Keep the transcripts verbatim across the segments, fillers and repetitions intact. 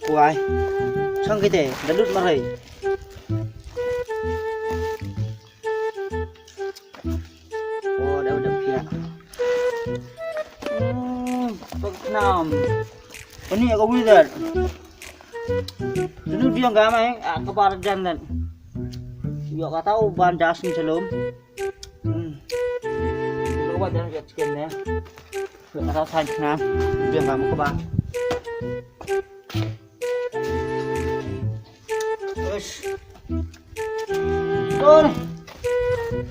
Wai. Chong kite, da lut marai. Oh, da udah pia. Hmm, pek nam. Ini aku boleh dah. Ini dia nggak main, ah, kebar jan dan. Yo kata uban jas ni selum. Hmm. Lo wat jan kat chicken ni. Lo kata san na. Dia nggak mau kebar. Ush. Tuh.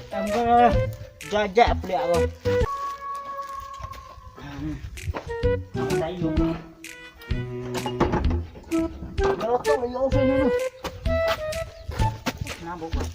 Tambah jajak pelik aku. Aku tak yuk. Yo tu, yo sini dulu. Kenapa kau?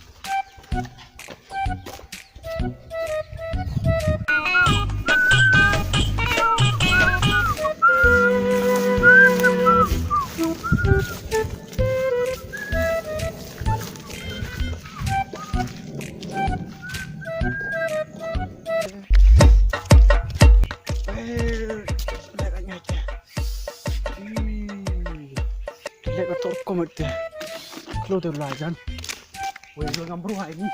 Lek ka tor komet te. Klo te la jan. Wei lo ngam bru hai ni.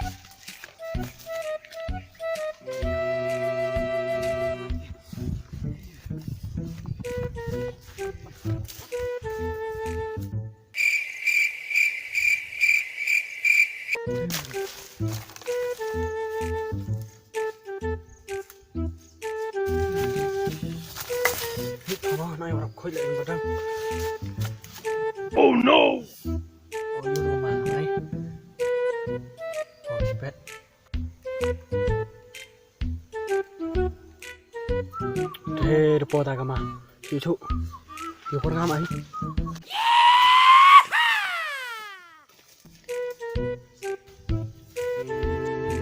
Oh no! Oh, you know my name. Oh, you bet. Te, de pota kama. Chu chu. Yo por kama ai.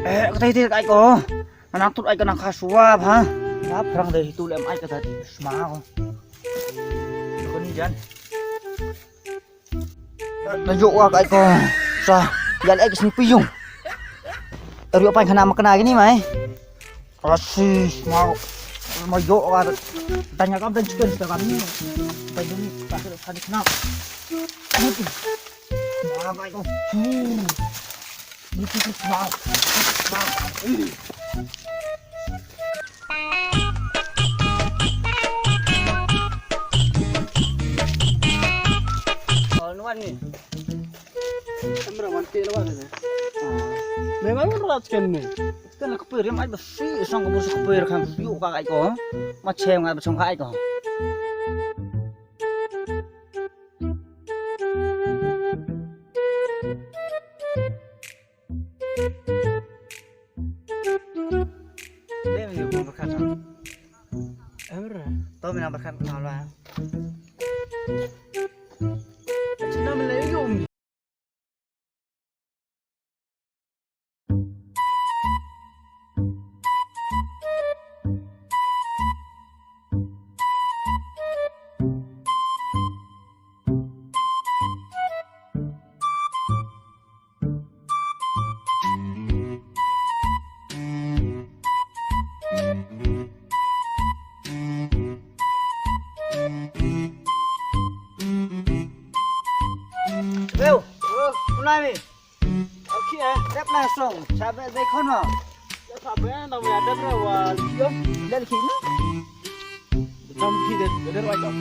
Eh, katai te ai ko. Anak tut ai ka nang khaswa ba. Ba prang de hitu lem ai kata sma ko. Ko ni jan. Na jok wa kai ko. Sa, ya lek sini piyung. Eri apa yang kena makna gini mai? Asis, mau mau jok wa. Tanya kam dan chicken sekarang ni. Tanya ni, tak ada kena. Mau kai ko. Hmm. Ni tu mau. Mau. Oh, nuan ni. Amra wan te lawan ne. Memang wan rat ken ne. Kan aku pir yang ada si song aku pir kan yuk ka ai ko. Ma chem ngai song ka ai ko. Dei mynta bun byrkhat. Em re. To mynta byrkhat ka la. Cina mynta yu. Leo, oh, mulai ni. Okay, eh, dep na song, chabe dei kono. Ya, chabe na ya dep na wa liyo. Dep kino. Tam ki dep, dep wa tam.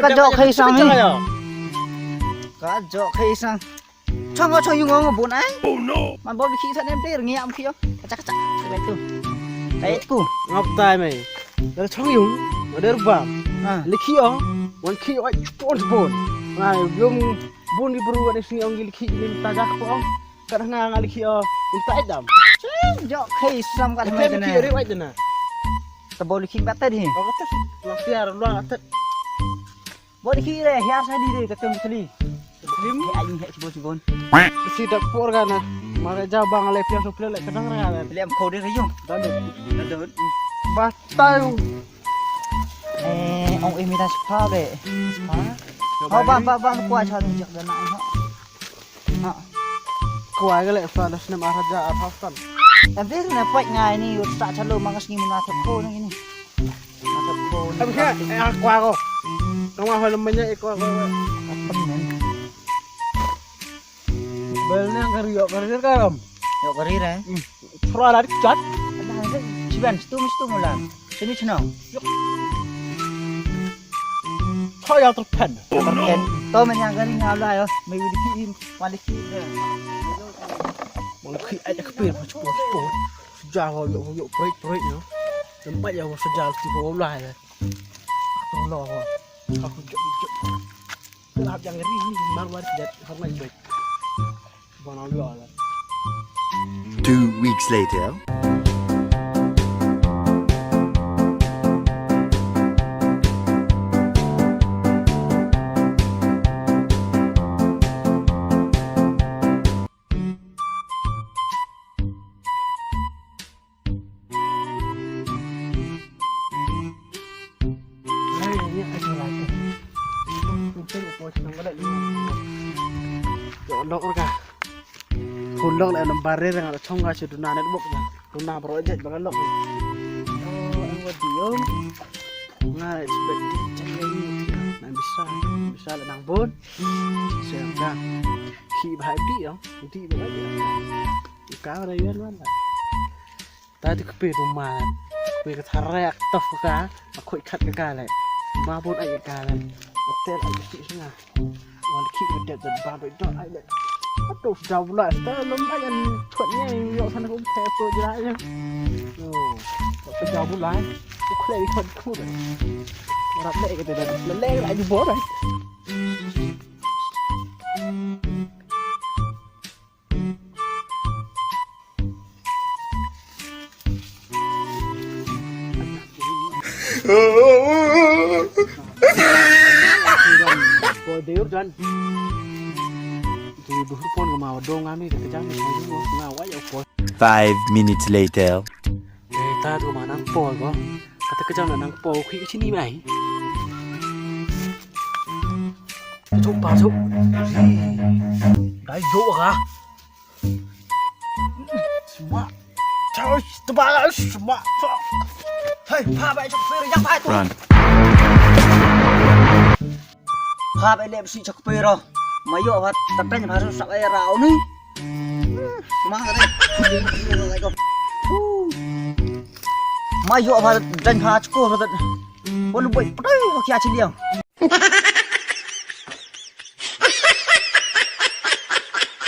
Ka jok khai sang ni. Ka jok khai sang. Chong chong yung ngong bun ai. Oh no. Man bol ki sa nem ter ngi am ki yo. Kacak kacak. Ka tu. Ka tu. Ngap tai mai. Dep chong yung, dep ba. Ah. Likhi yo. Wan ki yo ai chupon chupon. Ngai yung Bun ki bru ka dei sngi ong ki likhi ki mynta jak ko ong. Ka dang nga nga likhi o mynta ai dam. Jok khai sam ka mai likhi re wai dena. Ta bol likhi ba tad hi. Ba tad. Lang tiar lang tad. Bol likhi re hiar sa di re ka tem kali. Lim ai ni hek bol sibon. Si dak por ka na. Mara ja bang le piang suple le ka dang ra. Le am khode re yo. Dadu. Dadu. Ba tai. Eh, ong imi ta spa be. Spa. Ho ba ba ba kwa cha ni jak da na ho. Ha. Kwai ka leh sa da snem ar hajar arphew san. Em, te na pait ngai ni, ut sa chalo mangas ni muna thep ko ni ni. Na thep ko ni. Em, ke, eh, kwa ko. Kama hol manya, eh, kwa ko. Apa men? Bel ne kari yo kari ka ram. Yo kari re. Hmm. Chura la dik chat. Ada ada chiban stu stu mulan. Sini chno. Yo. Chaya terpen. Terpen. To men yang kari ngabla yo. Mai wili ki im. Wali ki. Wali ki aja kepir macam pot pot. Sejak ho yo yo break break yo. Tempat ya ho sejak ti ho lah ya. Aku lo ho. Aku jok jok. Gelap yang ri ni mar war kidat har ngai bet. Bana lu ala. Two weeks later. Lok ka. Phone lok le nambar re nga chong ka chu duna network na. Duna bro jet ba lok. Oh, ang wa diom. Nga expect di chang ni. Na bisa, bisa le nang bun. Siap ka. Ki bhai di yo. Di ba di. Ka ra yan wan. Ta ti kpe bu ma. Kpe ka tharek tof ka. A khoi khat ka ka le. Ma bun ai ka le. Hotel ai ti singa. Wan ki ba det ba ba do ai le. Atu da bula ta lom ai an thot ni yo san ko te ko jira ya. Yo. Ta da bula. Ku khle thot ku. Rap le ka te le le ai bo. Ko deur jan. Di buhur pon ko ma dong ami ka jam ko nga wa ya ko. Five minutes later. Eh, ta tu ma nang po ko. Kata ka jam nang po khi chi ni mai. Tu pa tu. Dai jo ka. Sma. Chau, tebal sma. Hei, pha bai chak pir ya pai tu. Run. Pha bai lep si chak pir. Ma yo pha ta pen pha sa bai ra ni. Sma ka ni. Ma yo pha dan pha chak ko. Pon boy, poi ko kya chi liang.